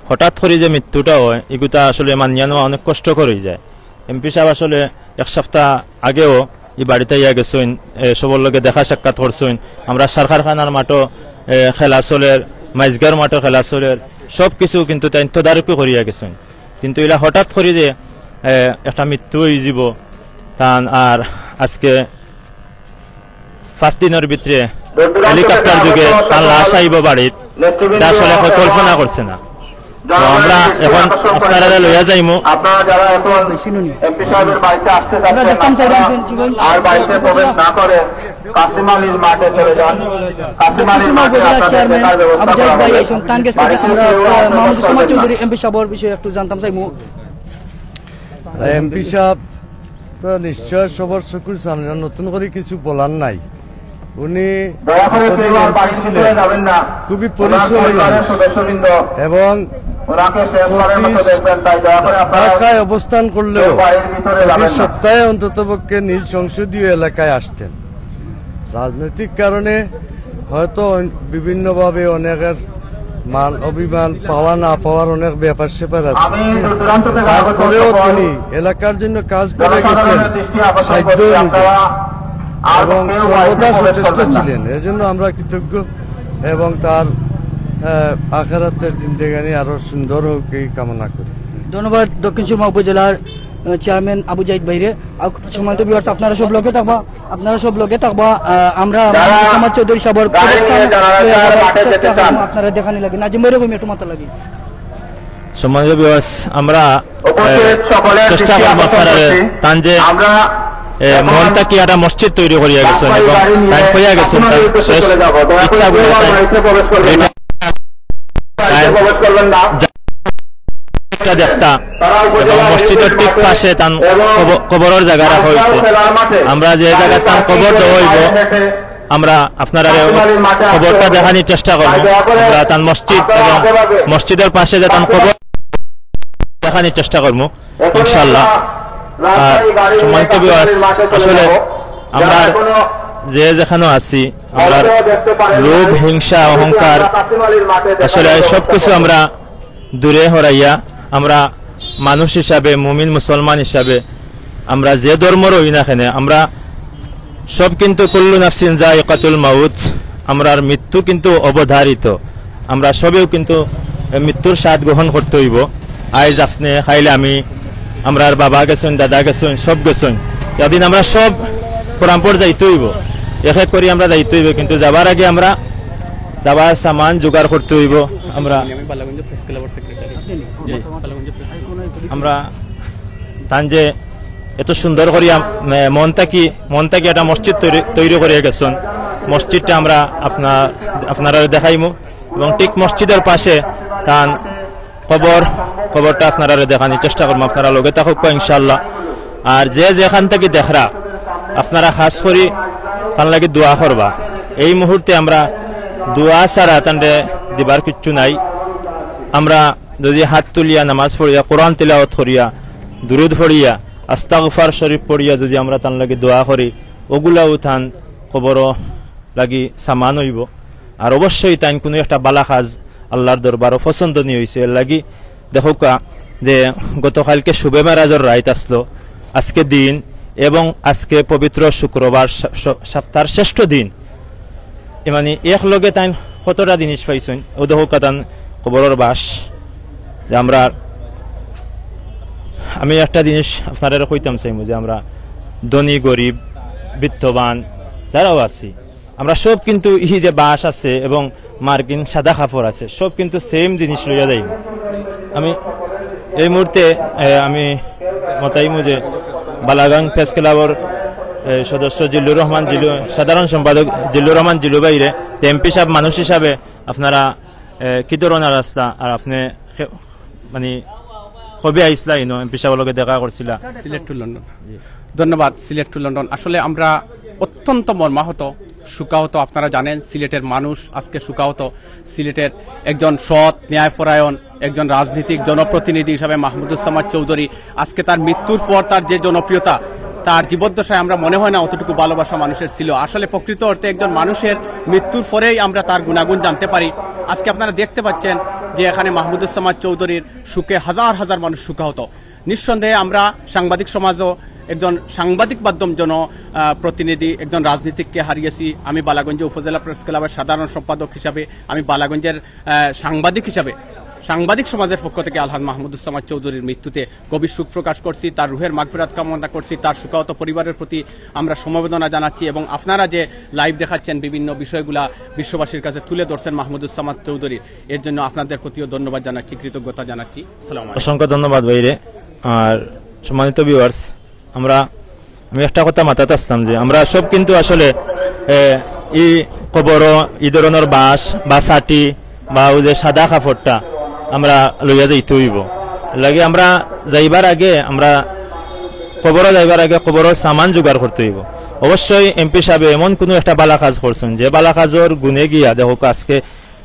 হঠাৎ করি যে মৃত্যুটা হয়, ইগুতা আসলে মানিয়া নেওয়া অনেক কষ্টকর অইযায়। এমপি সাহেব আসলে এক সপ্তাহ আগেও ই বাড়িত আইয়া গেছইন, এ, সবর লগে দেখা সাক্ষাৎ করছইন। আমরা সার কারখানার মাঠো, এ, খেলা চলের, মাইজগার মাঠো খেলা চলের, সব কিছু কিন্তু তাইন তদারকি করিয়া গেছইন। কিন্তু ইলা হঠাৎ করি যে, এ, একটা মৃত্যু অইযিবো তান, আর আজকে পাঁচ দিনর ভিতরে হেলিকপ্টার যোগে তান লাশ আইবো বাড়িত, ইটা আসলে কেউ কল্পনা করছে না। তো আমরা এখন আপনারারে লইয়া যাইমু। আপনারা যারা এখন এমপি সাহেবের বাড়িতে আসতে চাচ্ছেন না, আর বাড়িতে প্রবেশ না করে কাসিম আলীর মাঠে চলে যান। কাসিম আলীর মাঠে আপনাদের চেয়ারম্যান থাকার ব্যবস্থা আবু জাহিদ ভাই আছেন, তান গেছ থাকি আমরা, আহ, মাহমুদ উসামা চৌধুরী এমপি সাহেবর বিষয়ে একটু জানতাম চাইমু। এমপি সাহেব তো নিশ্চয় সবর চকুর সামনে, নতুন করি কিছু বলার নাই। উনি যতদিন এমপি ছিলেন, খুবই পরিশ্রমী মানুষ এবং প্রতি ঢাকায় অবস্থান করলেও প্রতি সপ্তাহে অন্ততপক্ষে নিজ সংসদীয় এলাকায় আসতেন। রাজনৈতিক কারণে হয়তো অন-, বিভিন্নভাবে অনেকের মান অভিমান, পাওয়া না পাওয়ার অনেক ব্যাপার স্যাপার আছে। তারপরেও তিনি এলাকার জন্য কাজ করে গেছেন সাধ্য অনুযায়ী এবং সর্বদা সচেষ্ট ছিলেন। এর জন্য আমরা কৃতজ্ঞ এবং তার, আহ, আখেরাতের জিন্দেগানি আরো সুন্দর হোক, এই কামনা করি। ধন্যবাদ দক্ষিণ সুরমা উপজেলার, আহ, চেয়ারম্যান আবু জাহিদ ভাইরে। আর সম্মানিত ভিউয়ার্স, আপনারা সব লগে থাকবা, আপনারা সব লগে থাকবা। আহ, আমরা মাহমুদ উসামা চৌধুরী সাহেবর কবরস্থান লইয়া যাওয়ার চেষ্টা করমু, আপনারা দেখানি লাগি। নাজিম ভাইরে কইমু একটু মাতা লাগি। সম্মানিত ভিউয়ার্স, আমরা, আহ, চেষ্টা করমু আপনারারে, তান যে, আহ, মন থাকি একটা মসজিদ তৈরি করিয়া গেছইন এবং তাইন কইয়া গেছইন, তান শেষ ইচ্ছা বলে তাইন একটা দেখতা এবং মসজিদর ঠিক পাশে তান কব-, কবরর জাগা রাখা অইছে। আমরা যে জাগাত তান কবর দেওয়া অইবো, আমরা আপনারারে কবরটা দেখানির চেষ্টা করমু। আমরা তান মসজিদ এবং মসজিদর পাশে যে তান কবর দেখানির চেষ্টা করমু ইনশাআল্লাহ। আর সম্মানিত ভিউয়ার্স, আসলে আমরা যে যেখানো আছি, আমরা লোভ, হিংসা, অহংকার, আসলে এই সব কিছু আমরা দূরে হরাইয়া, আমরা মানুষ হিসাবে, মুমিন মুসলমান হিসাবে, আমরা যে ধর্মর অই না কেনে, আমরা সব কিন্তু কুল্লু নাফসিন যায়িকাতুল মাউত, আমরার মৃত্যু কিন্তু অবধারিত। আমরা সবেউ কিন্তু এই মৃত্যুর স্বাদ গ্রহণ করতে অইবো। আইজ আপনে, কাইল আমি, আমরার বাবা গেছইন, দাদা গেছইন, সব গেছইন। একদিন আমরা সব পরাম্পর যাইতে অইবো, এক এক করি আমরা যাইতে অইবো, কিন্তু যাবার আগে আমরা যাবার সামান জোগাড় করতে অইবো। আমরা, জি। আমরা তান যে এত সুন্দর করিয়া, এ, মন থাকি, মন থাকি একটা মসজিদ তৈরি, তৈরি করিয়া গেছইন। মসজিদটা আমরা আপনা-, আপনারারে দেখাইমু এবং ঠিক মসজিদর পাশে তান কবর, কবরটা আপনারারে দেখানির চেষ্টা করমু, আপনারা লগে থাকউক্কা ইনশাআল্লাহ। আর যে যেখান থাকি দেখরা, আপনারা খাছ করি তান লাগি দোয়া করবা। এই মুহূর্তে আমরা দোয়া ছাড়া তানরে দিবার কিচ্ছু নাই। আমরা যদি হাত তুলিয়া, নামাজ পড়িয়া, কোরআন তিলাওয়াত করিয়া, দুরুদ পড়িয়া, আস্তাগফার শরীফ পড়িয়া যদি আমরা তান লাগি দোয়া করি, ওগুলাও তান কবরর লাগি সামান অইবো। আর অবশ্যই তাইন কুনু একটা বালা কাজ আল্লাহর দরবারো পছন্দনীয় অইছে, এর লাগি দেখউক্কা যে গতকালকে শুভে মেরাজর রাইত আছলো, আজকে দিন এবং আজকে পবিত্র শুক্রবার, সা-, স-, সপ্তাহর শ্রেষ্ঠ দিন। এ মানে এক লগে তাইন কতটা জিনিস পাইছইন, অউ দেখউক্কা তান কবরর বাঁশ। যে আমরা, আমি একটা জিনিস আপনারারে কইতাম চাইমু যে আমরা ধনী গরিব বিত্তবান যারাও আছি, আমরা সব কিন্তু ই যে বাঁশ আছে এবং মার্কিন সাদা কাপড় আছে, সব কিন্তু সেম জিনিস লইয়া যাইমু। আমি এই মুহূর্তে, এ, আমি মাতাইমু যে বালাগঞ্জ প্রেস ক্লাবর, এ, সদস্য জিল্লুর রহমান জিল্লু, সাধারণ সম্পাদক জিল্লুর রহমান জিল্লু ভাইরে, যে এমপি সাহেব মানুষ হিসাবে আপনারা, এ, কি ধরনের রাস্তা আর আপনি খে-, মানে কবে আইসলা ইনো এমপি সাহেবর লগে দেখা করছিলা? Sylhet to London. ধন্যবাদ, সিলেট টু লন্ডন। আসলে আমরা অত্যন্ত মর্মাহত, শোকাহত। আপনারা জানেন সিলেটের মানুষ আজকে শোকাহত। সিলেটের একজন সৎ, ন্যায়পরায়ণ, একজন রাজনীতিক জনপ্রতিনিধি হিসাবে মাহমুদুস সামাদ চৌধুরী, আজকে তার মৃত্যুর পর তার যে জনপ্রিয়তা, তার জীবদ্দশায় আমরা মনে হয় না অতটুকু ভালোবাসা মানুষের ছিল। আসলে প্রকৃত অর্থে একজন মানুষের মৃত্যুর পরেই আমরা তার গুণাগুণ জানতে পারি। আজকে আপনারা দেখতে পাচ্ছেন যে এখানে মাহমুদুস সামাদ চৌধুরীর শোকে হাজার হাজার মানুষ শোকাহত। নিঃসন্দেহে আমরা সাংবাদিক সমাজও একজন সাংবাদিক মাধ্যম জন, আহ, প্রতিনিধি, একজন রাজনীতিককে হারিয়েছি। আমি বালাগঞ্জ উপজেলা প্রেস ক্লাবের সাধারণ সম্পাদক হিসাবে, আমি বালাগঞ্জের, আহ, সাংবাদিক হিসাবে, সাংবাদিক সমাজের পক্ষ থেকে আলহাজ মাহমুদুস সামাদ চৌধুরীর মৃত্যুতে গভীর শোক প্রকাশ করছি, তার রুহের মাগফিরাত কামনা করছি, তার শোকাহত পরিবারের প্রতি আমরা সমবেদনা জানাচ্ছি। এবং আপনারা যে লাইভ দেখাচ্ছেন, বিভিন্ন বিষয়গুলা বিশ্ববাসীর কাছে তুলে ধরছেন মাহমুদুস সামাদ চৌধুরীর, এর জন্য আপনাদের প্রতিও ধন্যবাদ জানাচ্ছি, কৃতজ্ঞতা জানাচ্ছি। আসসালামু আলাইকুম। অসংখ্য ধন্যবাদ ভাইরে। আর সম্মানিত ভিউয়ার্স, আমরা, আমি একটা কথা মাতাত আসলাম যে আমরা সব কিন্তু আসলে, এ, ই কবর, ই ধরনের বাঁশ বা ছাটি বা ওই যে সাদা কাপড়টা আমরা লইয়া যাইতে হইব। লাগে আমরা যাইবার আগে, আমরা কবরও যাইবার আগে কবরর সামান জোগাড় করতে হইব। অবশ্যই এমপি সাহেব এমন কোনো একটা বালা কাজ করছেন, যে বালা কাজর গুণে গিয়া দেখো আজকে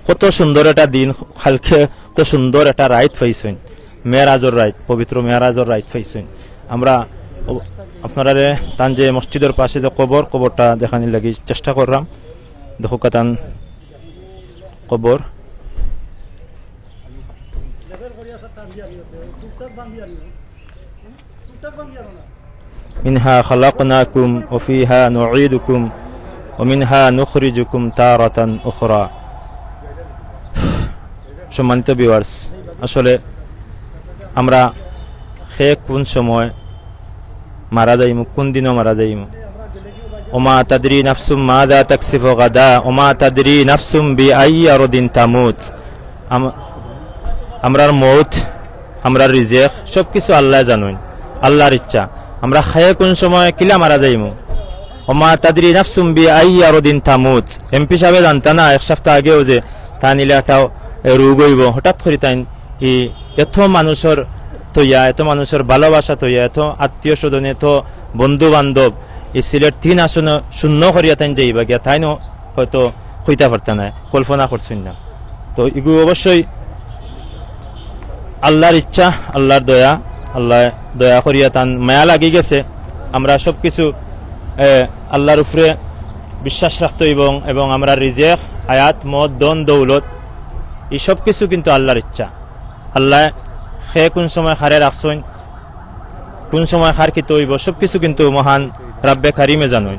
কত সুন্দর একটা দিন, কালকে কত সুন্দর একটা রাইত পাইছইন, মেরাজর রাইত, পবিত্র মেরাজর রাইত পাইছইন। আমরা অ-, আপনারারে তান যে মসজিদর পাশে যে কবর, কবরটা দেখানির লাগি চেষ্টা করলাম। দেখো তান কবর। منها خلقناكم وفيها نعيدكم ومنها نخرجكم تارة أخرى। সম্মানিত ভিউয়ার্স, আসলে আমরা কে কোন সময় মারা যাইমু, কোন দিনও মারা যাইমু। وما تدري نفس ماذا تكسب غدا وما تدري نفس بأي أرض تموت। আম-, আমরার মউত, আমরার রিজেক, সব কিছু আল্লায় জানইন, আল্লার ইচ্ছা। আমরা কে কোন সময় কিলা মারা যাইমু। وما تدري نفس بأي أرض تموت। এমপি সাহেবে জানতা না এক সপ্তাহ আগেও যে তান ইলা একটা, এ, রোগ অইব, হঠাৎ করি তাইন ই এত মানুষর থইয়া, এত মানুষর ভালোবাসা থইয়া, এত আত্মীয় স্বজন, এত বন্ধু বান্ধব, ই সিলেট তিন আসন শূন্য করিয়া তাইন যাইবা গিয়া, তাইনও হয়তো কইতা পারতা নায়, কল্পনা করছইন না। তো ইগু অবশ্যই আল্লার ইচ্ছা, আল্লার দয়া, আল্লায় দয়া করিয়া তান মায়া লাগি গেছে। আমরা সব কিছু, এ, আল্লার উপরে বিশ্বাস রাখতে হইব এবং, এবং আমরা রিজেক, হায়াত, মউত, ধন, দৌলত, ই সব কিছু কিন্তু আল্লার ইচ্ছা। আল্লায় কে কোন সময় কারে রাখছইন, কোন সময় কার কিতা অইব, সব কিছু কিন্তু মহান রাব্বে কারিমে জানইন।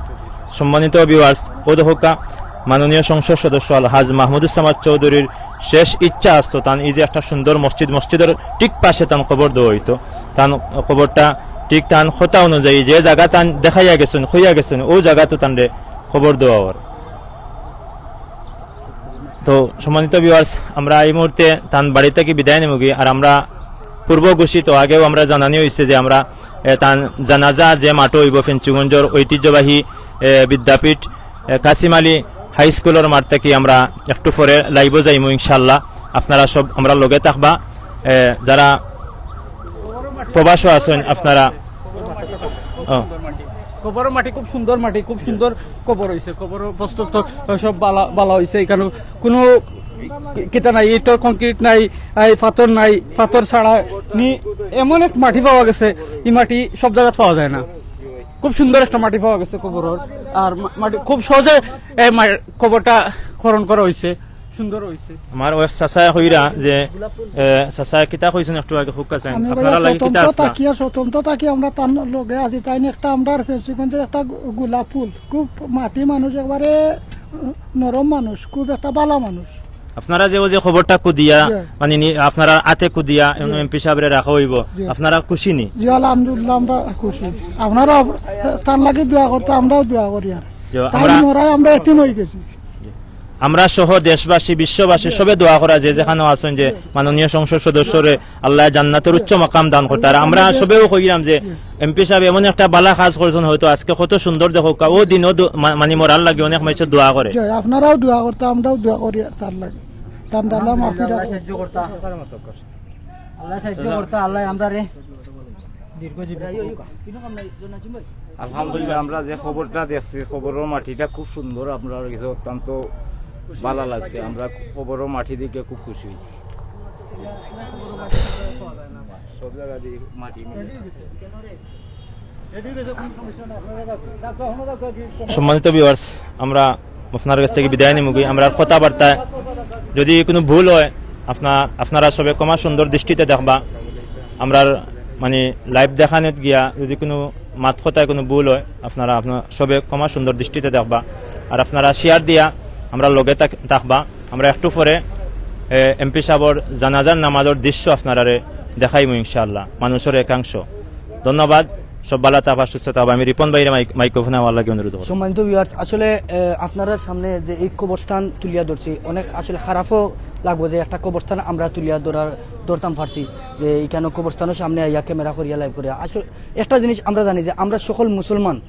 সম্মানিত ভিউয়ার্স, ও দেখউক্কা মাননীয় সংসদ সদস্য আলহাজ মাহমুদুস সামাদ চৌধুরীর শেষ ইচ্ছা আস্ত তান এই যে একটা সুন্দর মসজিদ, মসজিদর ঠিক পাশে তান কবর দেওয়া অইতো। তান কবরটা ঠিক তান কথা অনুযায়ী যে জাগা তান দেখাইয়া গেছইন, কইয়া গেছইন, ও জাগাত তানরে কবর দেওয়া অর। তো সম্মানিত ভিউয়ার্স, আমরা এই মুহূর্তে তান বাড়ি থাকি বিদায় নিমুগি। আর আমরা পূর্ব ঘোষিত, আগেও আমরা জানানি অইছে যে আমরা, এ, তান জানাজা যে মাঠো অইব, ফেঞ্চুগঞ্জর ঐতিহ্যবাহী, এ, বিদ্যাপীঠ, এ, কাসিম আলী হাই স্কুলর মাঠ থাকি আমরা একটু পরে লাইভও যাইমু ইনশাআল্লাহ। আপনারা সব আমরার লগে থাকবা। এ, যারা প্রবাসও আছইন আপনারা, ও। কবরর মাটি খুব সুন্দর মাটি, খুব সুন্দর কবর অইছে। কবরর প্রস্তুত তো সব বালা, বালা অইছে। এখানো কুনু কিতা নাই, ইটর কংক্রিট নাই, এই পাথর নাই, পাথর ছাড়া নি এমন এক মাটি পাওয়া গেছে, ই মাটি সব জাগাত পাওয়া যায় না। খুব সুন্দর একটা মাটি পাওয়া গেছে কবরর। আর মা-, মাটি খুব সহজে এই মা-, কবরটা খনন করা অইছে। সুন্দর অইছে। আমার ওই চাচায় কইরা যে, এ, চাচায় কিতা কইছইন একটু আগে, হুক্কা চাইন। আমি আপনারা ভাইয়া লাগি কিতা স্বতন্ত্র আছলা? থাকি, আর স্বতন্ত্র থাকি আমরা তান লগে আছি। তাইন একটা আমরার ফেঞ্চুগঞ্জর একটা গো-, গোলাপ ফুল, খুব মাটি মানুষ, একবারে নরম মানুষ, খুব একটা বালা মানুষ। আপনারা যে ওই যে কবরটা কুদিয়া, জি। মানে নি-, আপনারা আতে কুদিয়া, জি। এমপি সাহেবরে রাখা অইব, জি। আপনারা খুশি নি? জি, আলহামদুলিল্লাহ, আমরা খুশি। আপনারা তার লাগি দোয়া করতে, আমরাও দোয়া করি। আর যে তাই আমরা মরায় আমরা এতিম অই গেছি। আমরা সহ দেশবাসী, বিশ্ববাসী সবে দোয়া করা, যে যেখানো আছইন, যে মাননীয় সংসদ সদস্যরে আল্লায় জান্নাতর উচ্চ মাকাম দান করতা। আর আমরা সবেউ কইরাম যে এমপি সাবে এমন একটা বালা কাজ করছইন, হয়তো আজকে কত সুন্দর দেখউক্কা, অউ দিনও দো-, মা-, মানি মরার লাগি অনেক মাইনষে দোয়া করে। জি, আপনারাও দোয়া করতা, আমরাও দোয়া করি তার লাগি। তার দাদা মাফি আল্লাহ রাখো। সাহায্য করতা। আল্লাহ সাহায্য করতা, আল্লাহ আমরারে দীর্ঘজীবী করুক। আলহামদুলিল্লাহ, আমরা যে কবরটা দেখছি, কবরর মাটিটা খুব সুন্দর, আমরার গেছে অত্যন্ত বালা লাগছে। আমরা কবরর মাটি দেখিয়া খুব খুশি অইছি। সব জাগা দিয়া মাটি মিলে। সম্মানিত ভিউয়ার্স, আমরা আপনারার গেছ থাকি বিদায় নিমুগি। আমরার কথাবার্তায় যুদি কুনু ভুল অয়, আপনা-, আপনারা সবে ক্ষমা সুন্দর দৃষ্টিতে দেখবা। আমরার মানি live দেখানিত গিয়া যুদি কুনু মাত কথায় কুনু ভুল অয়, আপনারা, আপনারা সবে ক্ষমা সুন্দর দৃষ্টিতে দেখবা। আর আপনারা share দিয়া আমরার লগে থাক-, থাকবা। আমরা একটু পরে, এ, এমপি সাবর জানাজার নামাজর দৃশ্য আপনারারে দেখাইমু ইনশাআল্লাহ, মানুষর একাংশ। ধন্যবাদ, সব বালা থাকবা, সুস্থ থাকবা। আমি রিপন ভাইরে মাইক-, মাইক্রোফোন আমার লাগি অনুরোধ করব। সম্মানিত ভিউয়ার্স, আসলে, এ, আপনারার সামনে যে এই কবরস্থান তুলিয়া ধরছি, অনেক আসলে খারাপও লাগবো যে একটা কবরস্থান আমরা তুলিয়া ধরার, ধরতাম পারছি, যে ইখানো কবরস্থানর সামনে আইয়া ক্যামেরা করিয়া live করিয়া। আসলে একটা জিনিস আমরা জানি যে আমরা সকল মুসলমান,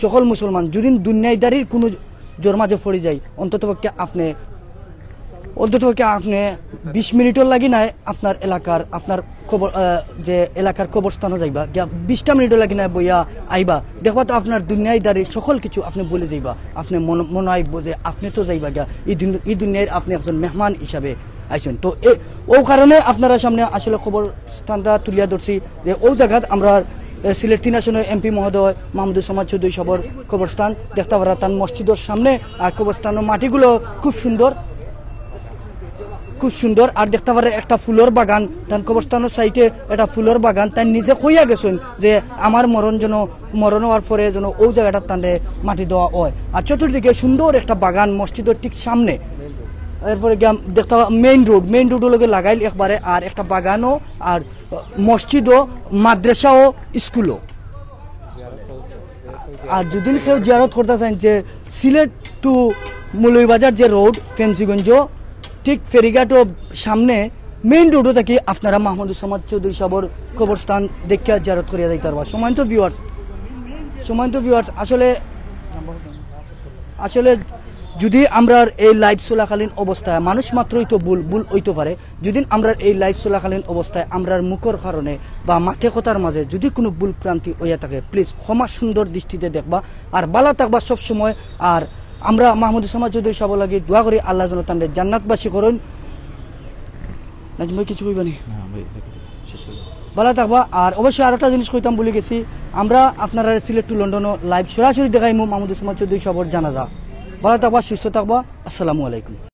সকল মুসলমান যুদি দুনিয়াদারির কুনু জোর মাঝে পড়ি যাই, অন্তত পক্ষে আপনে, অন্তত পক্ষে আপনে বিশ মিনিটর লাগি নায় আপনার এলাকার, আপনার কবর, আহ, যে এলাকার কবরস্থানও যাইবা, গিয়া বিশটা মিনিটর লাগি নায় বইয়া আইবা, দেখবা তো আপনার দুনিয়াদারি সকল কিছু আপনে ভুলি যাইবা। আপনে মন-, মনো আইবো যে আপনে তো যাইবা গিয়া, ই দুন-, ই দুনিয়ার আপনে একজন মেহমান হিসাবে আইছইন। তো এ, অউ কারণে আপনারার সামনে আসলে কবরস্থানটা তুলিয়া ধরছি যে অউ জাগাত আমরার, এ, সিলেট তিন আসনর এমপি মহোদয় মাহমুদুজ্জামান চৌধুরী সাবর কবরস্থান দেখতা পাররা, তান মসজিদর সামনে। আর কবরস্থানর মাটিগুলো খুব সুন্দর, খুব সুন্দর। আর দেখতা পাররা একটা ফুলর বাগান, তান কবরস্থানর সাইডে একটা ফুলর বাগান। তাইন নিজে কইয়া গেছইন যে আমার মরণ যেন, মরণ অওয়ার পরে যেন অউ জাগাটাত তানরে মাটি দেওয়া অয়। আর চতুর্দিকে সুন্দর একটা বাগান মসজিদর ঠিক সামনে। এরপরে গিয়া দেখতা মেইন রোড, মেইন রোডর লগে লাগাইল একবারে, আর একটা বাগানও, আর মসজিদও, মাদ্রাসাও, স্কুলও। আর যুদি কেউ জিয়ারত করতা চাইন যে সিলেট to মৌলভীবাজার যে রোড ফেঞ্চুগঞ্জ, ঠিক ফেরিঘাটর সামনে মেইন রোডও থাকি আপনারা মাহমুদুজ্জামান চৌধুরী সাবর কবরস্থান দেখিয়া জিয়ারত করিয়া যাইতা পারবা। সম্মানিত ভিউয়ার্স, সম্মানিত ভিউয়ার্স, আসলে, আসলে যুদি আমরার এই live চলাকালীন অবস্থায়, মানুষ মাত্রই তো ভুল, ভুল অইতো পারে, যুদি আমরার এই live চলাকালীন অবস্থায় আমরার মুখর কারণে বা মাতে কথার মাঝে যুদি কুনু ভুল ভ্রান্তি অইয়া থাকে, please ক্ষমা সুন্দর দৃষ্টিতে দেখবা। আর বালা থাকবা সব সময়। আর আমরা মাহমুদুজ্জামান চৌধুরী সাবর লাগি দোয়া করি, আল্লায় যেন তানরে জান্নাতবাসী করইন। নাজিম ভাই, কিছু কইবা নি? না ভাই, শেষ অইলো। বালা থাকবা। আর অবশ্যই আরো একটা জিনিস কইতাম ভুলি গেছি, আমরা আপনারারে সিলেট to লন্ডনও live সরাসরি দেখাইমু মাহমুদুজ্জামান চৌধুরী সাবর জানাজা। বালা থাকবা, সুস্থ থাকবা। আসসালামু আলাইকুম।